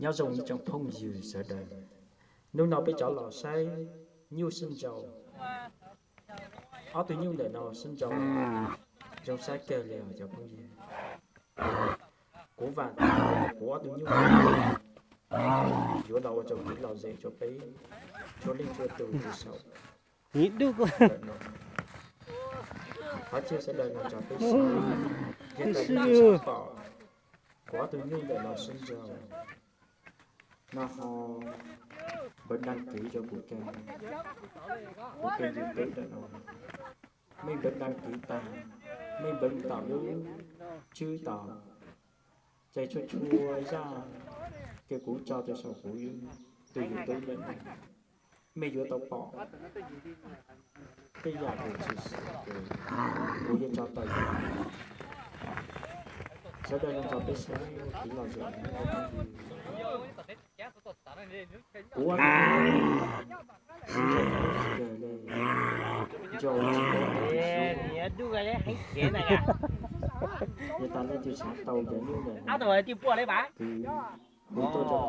Nyob zoo ib tsoom phooj ywg sawv daws, hnub no peb rov los saib nyuj sib nraus. Ob tug nyuj ntawm no sib nraus zoo saib kawg li os cov phooj ywg. Kuv vam tias kuv ob tug nyuj yuav los ua rau kev lom zem rau peb txhua leej txhua tus saum. Qhov chaw sawv daws los nrog peb saib, yog tias nej tsis pom kuv ob tug nyuj ntawm no sib nraus no ho npawb đăng ký rau kuv kênh, kuv kênh YouTube ntawm no. Mej npawb đăng ký tag, mej npawb ntaus lub tswb tod, ces txhua txhua zaj uas kuv tso rau saum kuv tus YouTube ntawm no, mej yuav tau pom tej yam uas tshwm sim uas kuv yuav tso tawm. Sawv daws los nrog peb saib kev lom zem. Kuv ob tug nyuj sib nraus kawg li, nraus tsis paub, yog tas leej twg xav tau cov nyuj ntawm no, kuv tuaj rau kuv los kuv tau,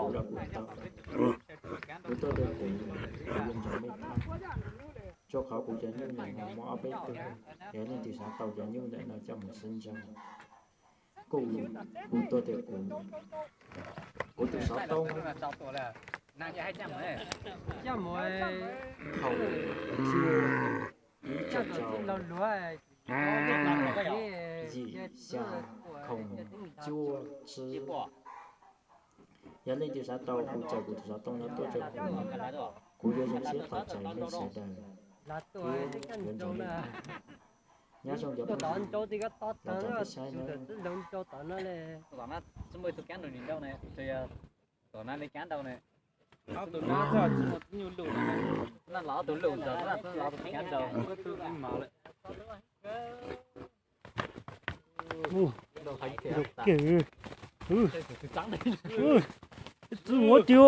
kuv tuaj rau kuv, kuv yuav nrog mej tham, rau qhov kuv cov nyuj ntawm no muaj ob peb tug, yog leej twg xav tau cov nyuj ntawm no coj mus sib nraus, kuj hu tuaj rau kuv, kuv tus xov tooj, khoom cuaj, ib rau rau, yim xya, khoom cuaj tsib. Yog leej twg xav tau kuv tsaws kuv tus xov tooj no tuaj rau kuv, kuv yuav zoo siab thov txais nej sawv daws thiab yuav nrog nej tham. Nyob zoo cov phooj ywg, los nrog peb saib nawb. Ib txwm ua tiag.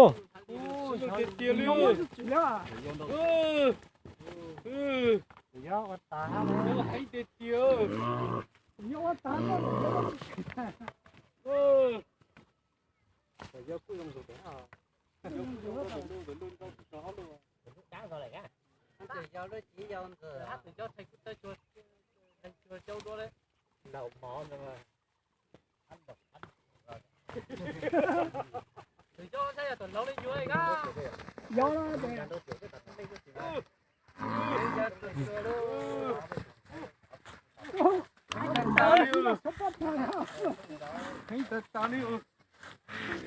Heev tag tas li,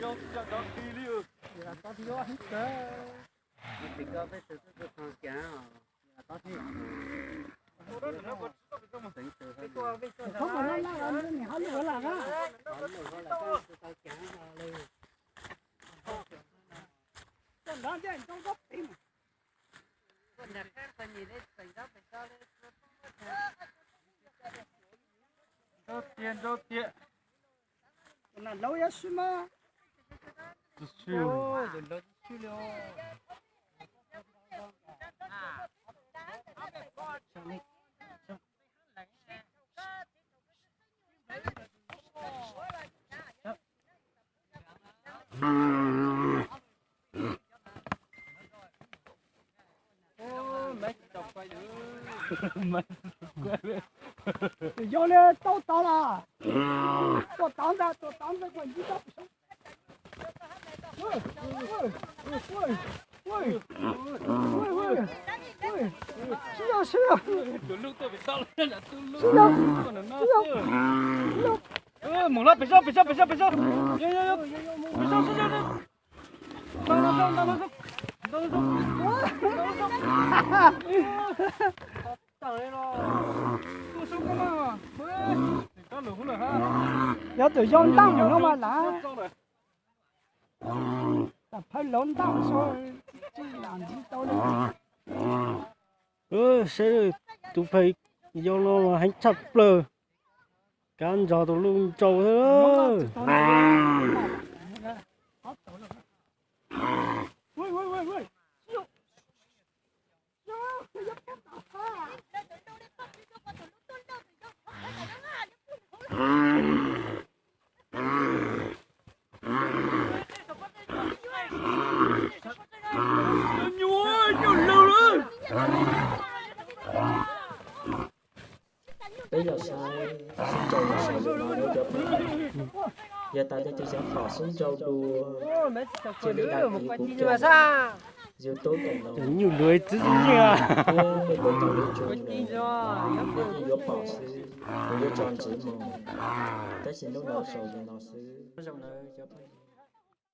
yog cov dog dig li. Nrau tiag, nrau tiag. Laus yuav swb mas. Tus swb. Yog li tau tod las. Tuaj tod ntag, tuaj tod ntag, kuv ntsib tau. Sib yog, sib yog. Sib yog, sib yog. Mus lawm, pem zog, pem zog, pem zog, pem zog. Yog, yog, yog. Pem zog, sib zog. Yog tus yau ntaj no mas lav, tam phawj laus ntaj so tsis lam ntsib tau li. Saib tus phawj yau no mas heev tshaj plaws, kav nrog tus luj nraus thiab. Peb los saib sib nraus los saum no nawb cov phooj ywg. Yog tas leej twg xav pom sib nraus dua, cia li đăng ký kuv kênh YouTube no, nyuj luav txwv txwv yeej, thiab nias lub chuv no, nej yeej yuav pom xwb. Kuv yuav tso ntsiv mus, tab sis hnub no sau li no xwb. Nyob zoo nawb cov phooj ywg.